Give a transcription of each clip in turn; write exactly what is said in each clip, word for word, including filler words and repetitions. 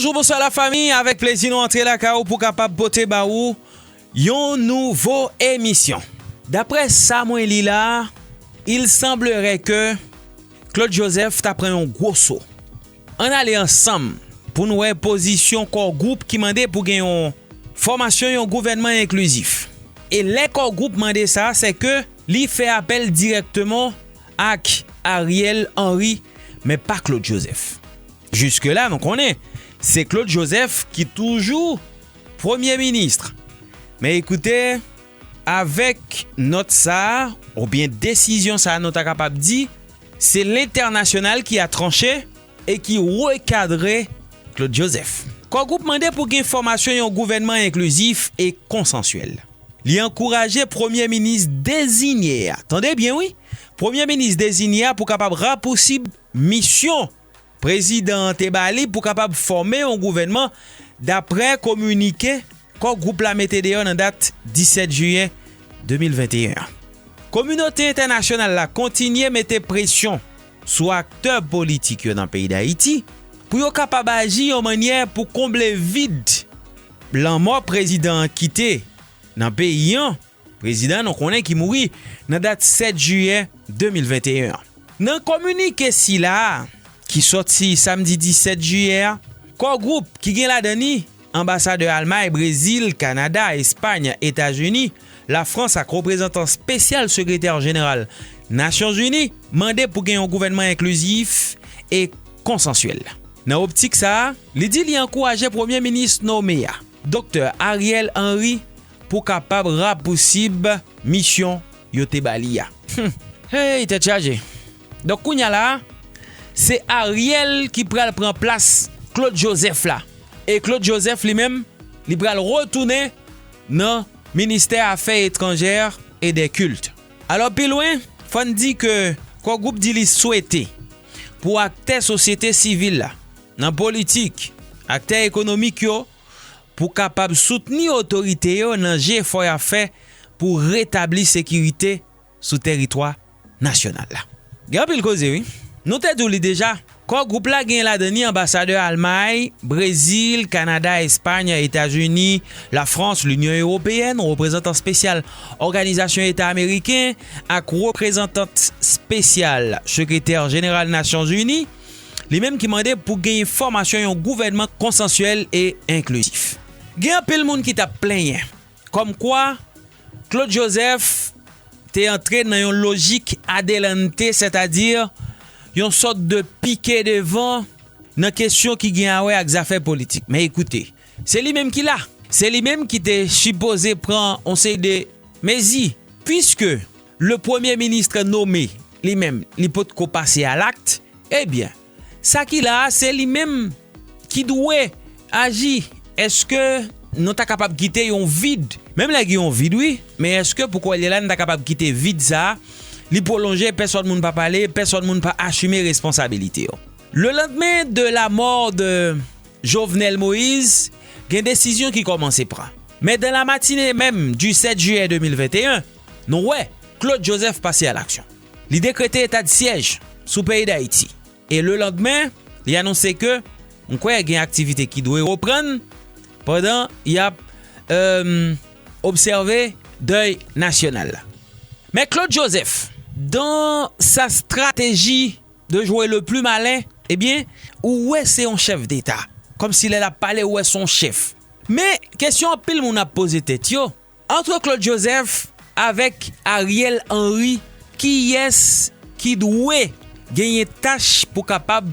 Bonjou, bonswa la fami, avèk plezi nou antre lakay ou pou kapab pote ba ou yon nouvo emisyon. Daprè sa mwen li la, il semblerait que Claude Joseph ta pran yon gwo so. Ann ale ansanm pou n wè pozisyon Core Group ki mande pou gen yon fòmasyon yon gouvènman enklizif. E lè Core Group mande sa, se ke li fè apèl dirèkteman ak Ariel Henry, men pa Claude Joseph. Jiske la, nou konnen, se Claude Joseph ki toujou premye minis. Men ekoute, avèk nòt sa a, oubyen desizyon sa a, nou ta kapab di, se lentènasyonal ki a tranche e ki rekadre Claude Joseph. Core Group mande pou gen fòmasyon yon gouvènman enklizif e konsansyèl. Li ankouraje premye minis dezinye a, tande byen wi, premye minis dezinye a pou kapab rapousib misyon prezidan an te ba li pou kapab fòme yon gouvènman, daprè kominike Core Group la mete deyò nan dat disèt jiye de mil venteyen an. Kominote entènasyonal la kontinye mete presyon sou aktè politik yo nan peyi Dayiti pou yo kapab aji yon mannyè pou konble vid lanmò prezidan an kite nan peyi an. Prezidan an, nou konnen, ki mouri nan dat sèt jiye de mil venteyen an. Nan kominike sila a, ki sòti samdi disèt jiye a, Core Group, ki gen ladan li anbasadè Almay, Brezil, Kanada, Espay, Etazini, Lafrans ak reprezantan espesyal sekretè jeneral Nasyonzini, mande pou gen yon gouvènman enklizif e konsansyèl. Nan optik sa a, li di li ankouraje premye minis nome a, Doktè Ariel Henry, pou kapab rapousib misyon yo te ba li a. Hum. Hey, tèt chaje. Donk, kounye a la, se Ariel ki pral pran plas Claude Joseph la. E Claude Joseph li menm, li pral retounen nan Ministè Afè Etranjè e dè Kilt. Alò, pi lwen, fò n di ke Core Group di li swete pou aktè sosyete sivil la, nan politik, aktè ekonomik yo, pou kapab soutni otorite yo nan jefò y ap fè pou retabli sekirite sou teritwa nasyonal la. Gen anpil koze, wi. Nou te di w li deja, Core Group la gen ladan li anbasadè Almay, Brezil, Kanada, Espay, Etazini, Lafrans, Linyon Ewopeyèn, reprezantan espesyal Òganizasyon Eta Ameriken ak reprezantant espesyal sekretè jeneral Nasyonzini, li menm ki mande pou genyen fòmasyon yon gouvènman konsansyèl e enklizif. Gen anpil moun ki t ap plenyen, kòmkwa Claude Joseph te antre nan yon lojik adelante, sètadi yon sòt de pike devan nan kesyon ki gen a wè ak zafè politik. Men ekoute, se li menm ki la. Se li menm ki te sipoze pran yon seri de mezi, puiske le premye minis nome, li menm, li potko pase a lakt, ebyen, sa ki la a, se li menm ki dwe aji. Èske nou ta kapab kite yon vid? Menm lè gen yon vid, wi, men èske pou kounye a la, nou ta kapab kite vid sa a, li pwolonje, pèsòn moun pa pale, pèsòn moun pa asime responsabilite yo? Le lendemain de la mort de Jovenel Moïse, gen desizyon ki kòmanse pran. Men dans la matinée même du sèt jiyè de mil venteyen, nou wè Claude Joseph pase a laksyon. Li dekrete eta de syèj sou peyi Dayiti. E le lendemain, li anonse ke, m kwè, gen aktivite ki dwe reprann pandan y ap, euh, obsève dèy nasyonal la. Men Claude Joseph, dans sa stratégie de jouer le plus malin, ebyen, ou wè se yon chèf deta. Kòmsi lè l ap pale, ou wè se yon chèf. Men, kesyon anpil moun ap poze tèt yo, antre Claude Joseph avèk Ariel Henry, kiyès ki dwe genyen tach pou kapab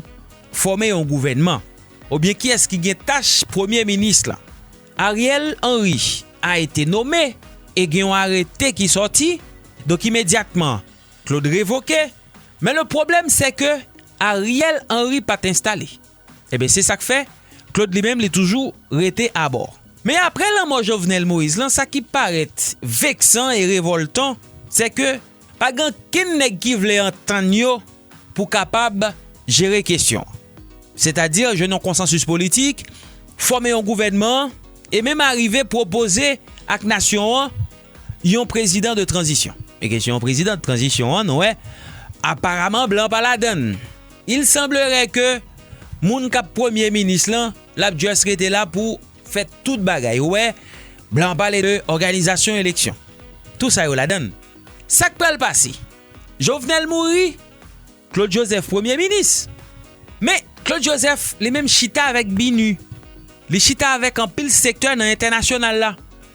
fòme yon gouvènman? Oubyen kiyès ki gen tach premye minis lan? Ariel Henry a été nommé e gen yon arete ki sòti, donk imedyatman, Claude revoke. Men le pwoblèm, se ke Ariel Henry pa t enstale. Ebyen, se sa k fè Claude li menm, li toujou rete abò. Men apre lanmò Jovenel Moïse lan, sa ki parèt veksan e revòltan, se ke pa gen okenn nèg ki vle antann yo pou kapab jere kesyon an. Sètadi, jwenn yon konsansis politik, fòme yon gouvènman, e menm arive pwopoze ak nasyon an yon prezidan de tranzisyon. E kesyon yon prezidan de tranzisyon an, nou wè, aparaman, blan pa ladann. Il semblerait que moun k ap premye minis lan, l ap just rete la pou fè tout bagay. Ou wè, blan pale de òganizasyon eleksyon. Tou sa yo ladan l. Sa k pral pase? Jovenel mouri, Claude Joseph premye minis. Men, Claude Joseph, li menm chita avèk BINUH. Li chita avèk anpil sektè nan entènasyonal la.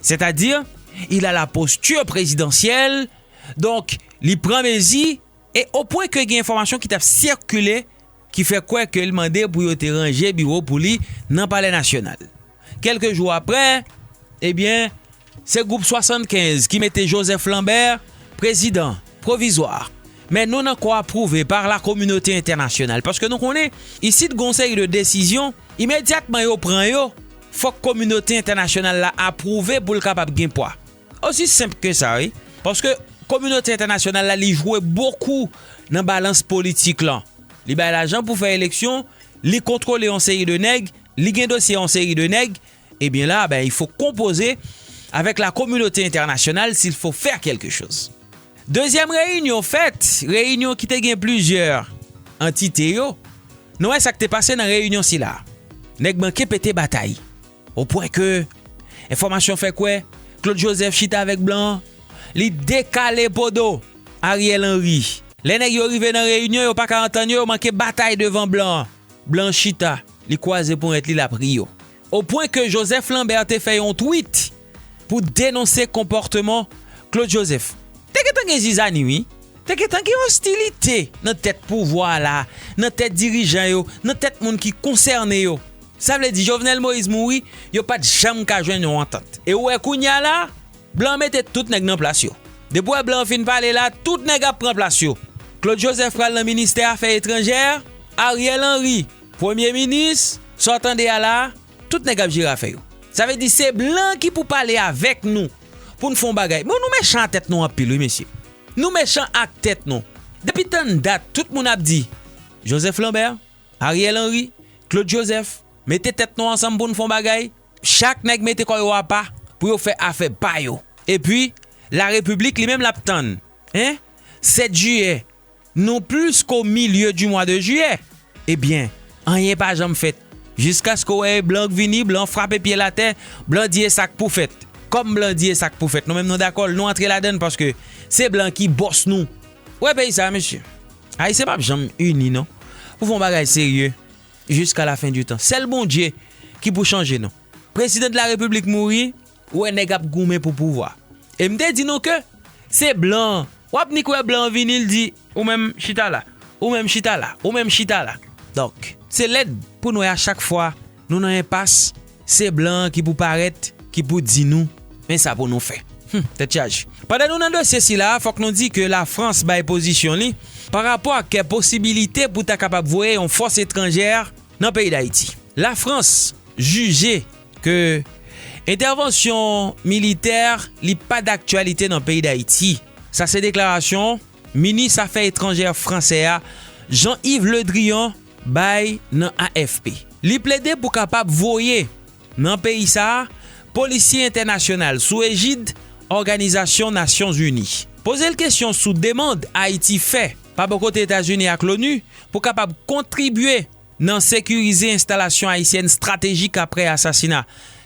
Sètadi, il a la posture présidentielle. Donk, li pran mezi e o pwen ke gen enfòmasyon ki t ap sikile ki fè kwè ke l mande pou yo te ranje biwo pou li nan Palè Nasyonal. Kèlke jou apre, ebyen, se gwoup swasannkenz ki mete Joseph Lambert prezidan pwovizwa. Men nou nan kwa apwouve pa la kominote entènasyonal. Paske nou konnen, isit gon seri de desizyon, imedyatman yo pran yo, fòk kominote entènasyonal la apwouve pou l kapab gen pwa. Osi senp ke sa, wi. Paske kominote entènasyonal la, li jwe bokou nan balans politik lan. Li bay lajan pou fè eleksyon, li kontwole yon seri de nèg, li gen dosye yon seri de nèg, ebyen la, ben, il faut composer avec la communauté internationale s'il faut faire quelque chose. Dezyèm reyinyon fèt, reyinyon ki te gen plizyè antite yo. Nou wè sa k te pase nan reyinyon sila. Nèg manke pete batay. O pwen ke enfòmasyon fè kwè Claude Joseph chita avèk blan an, li dekale podo Ariel Henry. Lè nèg yo rive nan reyinyon, yo pa ka antann yo, yo manke batay devan blan an. Blan an chita, li kwaze ponyèt li, l ap ri yo. O pwen ke Joseph Lambert te fè yon tweet pou denonse konpòtman Claude Joseph. Te gentan gen zizani, wi. Te gentan gen ostilite nan tèt pouvwa a la, nan tèt dirijan yo, nan tèt moun ki konsène yo. Sa vle di Jovenel Moïse mouri, yo pa t janm ka jwenn yon antant. E ou wè kounye a la, blan mete tout nèg nan plas yo. Depi w wè blan fin pale la, tout nèg ap pran plas yo. Claude Joseph pral nan ministè afè etranjè, Ariel Henry, premye minis, sa w tande a la, tout nèg ap jere afè yo. Sa vle di se blan ki pou pale avèk nou pou n fè yon bagay. Men nou mechan ak tèt nou anpil, wi, mesye. Nou mechan ak tèt nou. Depi tann dat, tout moun ap di, Joseph Lambert, Ariel Henry, Claude Joseph, mete tèt nou ansanm pou n fè yon bagay. Chak nèg mete kò yo apa pou yo fè afè pa yo. Epi, la repiblik li menm l ap tann. Hein? Sèt jiyè, non plus qu'au milieu du mois de juillet. Ebyen, anyen pa janm fèt. Jiskaske w wè blan k vini, blan frape pye l atè, blan di e sa k pou fèt. Kòm blan di e sa k pou fèt, nou menm nou dakò l, nou antre ladan l paske se blan ki bòs nou. Wè peyi sa, mesye. Ayisyen p ap janm ini, non. Pou fè yon bagay serye, jiska la fen di tan. Sèl Bondye ki pou chanje nou. Prezidan de la Repiblik mouri, ou wè nèg ap goumen pou pouvwa. E m te di nou ke se blan. W ap nik wè blan vini, l di, ou menm chita la, ou menm chita la, ou menm chita la. Donk, se lèd pou nou wè a chak fwa nou nan enpas, se blan ki pou parèt, ki pou di nou, men sa pou nou fè. Hmm, tèt chaje. Pandan nou nan dosye sila, fòk nou di ke Lafrans bay pozisyon li pa rapò ak posibilite pou ta kapab voye yon fòs etranjè nan peyi Dayiti. Lafrans jije ke entèvansyon militè li pa daktyalite nan peyi Dayiti. Sa se deklarasyon minis afè etranjè fransè a, Jean-Yves Le Drian, bay nan A F P. Li plede pou kapab voye nan peyi sa a polisye entènasyonal sou ejid Òganizasyon Nasyon Zini. Poze l kesyon sou demann Ayiti fè pa bò kote Etazini ak Loni pou kapab kontribye nan sekirize enstalasyon ayisyèn estratejik apre asasina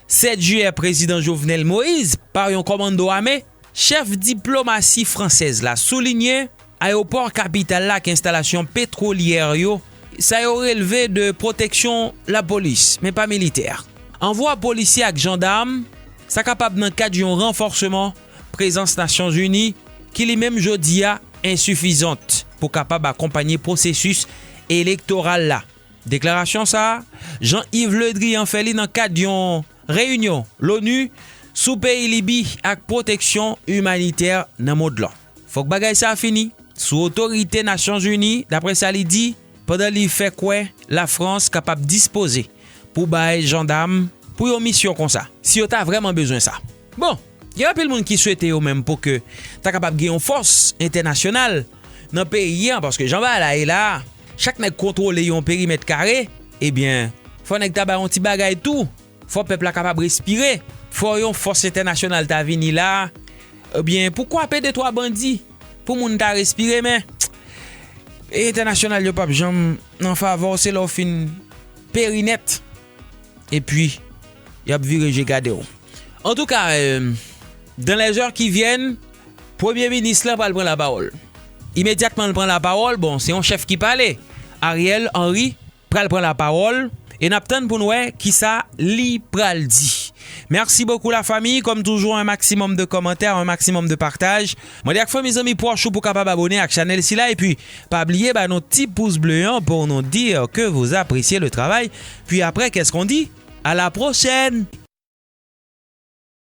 sèt jiyè prezidan Jovenel Moïse pa yon kòmando ame, chèf diplomasi fransèz la soulinye ayewopò kapital la ak enstalasyon petwolyè yo, sa yo relve de pwoteksyon lapolis, men pa militè. Anvwa polisye ak jandam, sa kapab nan kad yon ranfòsman prezans Nasyonzini ki li menm jodi a ensifizant pou kapab akonpanye pwosesis elektoral la. Deklarasyon sa a, Jean-Yves Le Drian fè li nan kad yon reyinyon Loni sou peyi Libi ak pwoteksyon imanitè nan mond lan. Fòk bagay sa a fini sou otorite Nasyonzini, daprè sa li di, pandan li fè kwè Lafrans kapab dispoze pou bay jandam pou yon misyon konsa, si yo ta vrèman bezwen sa. Bon, gen anpil moun ki swete yo menm pou ke ta kapab gen yon fòs entènasyonal nan peyi an, paske jan bagay la ye la, chak nèg kontwole yon perimèt kare, ebyen, fò nèg ta bay yon ti bagay tou, fò pèp la kapab respire, fò yon fòs entènasyonal ta vini la, ebyen, pou kwape de twa bandi, pou moun ta respire, men entènasyonal yo p ap janm nan favè w, se lè w fin peri nèt. epi y ap vire je gade w. Antouka, euh, dans les heures qui viennent, premye minis la pral pran lapawòl. Imedyatman l pran lapawòl, bon, se yon chèf ki pale. Ariel Henry pral pran lapawòl e n ap tann pou n wè kisa li pral di. Merci beaucoup la famille, comme toujours un maximum de commentaires, un maximum de partage. Mande ak fanmi, zanmi, pwòch ou pou kapab abone ak chanèl sila epi pa bliye ba nou ti pous ble an pour nous dire que vous appréciez le travail. Puis après, qu'est-ce qu'on dit? À la prochaine.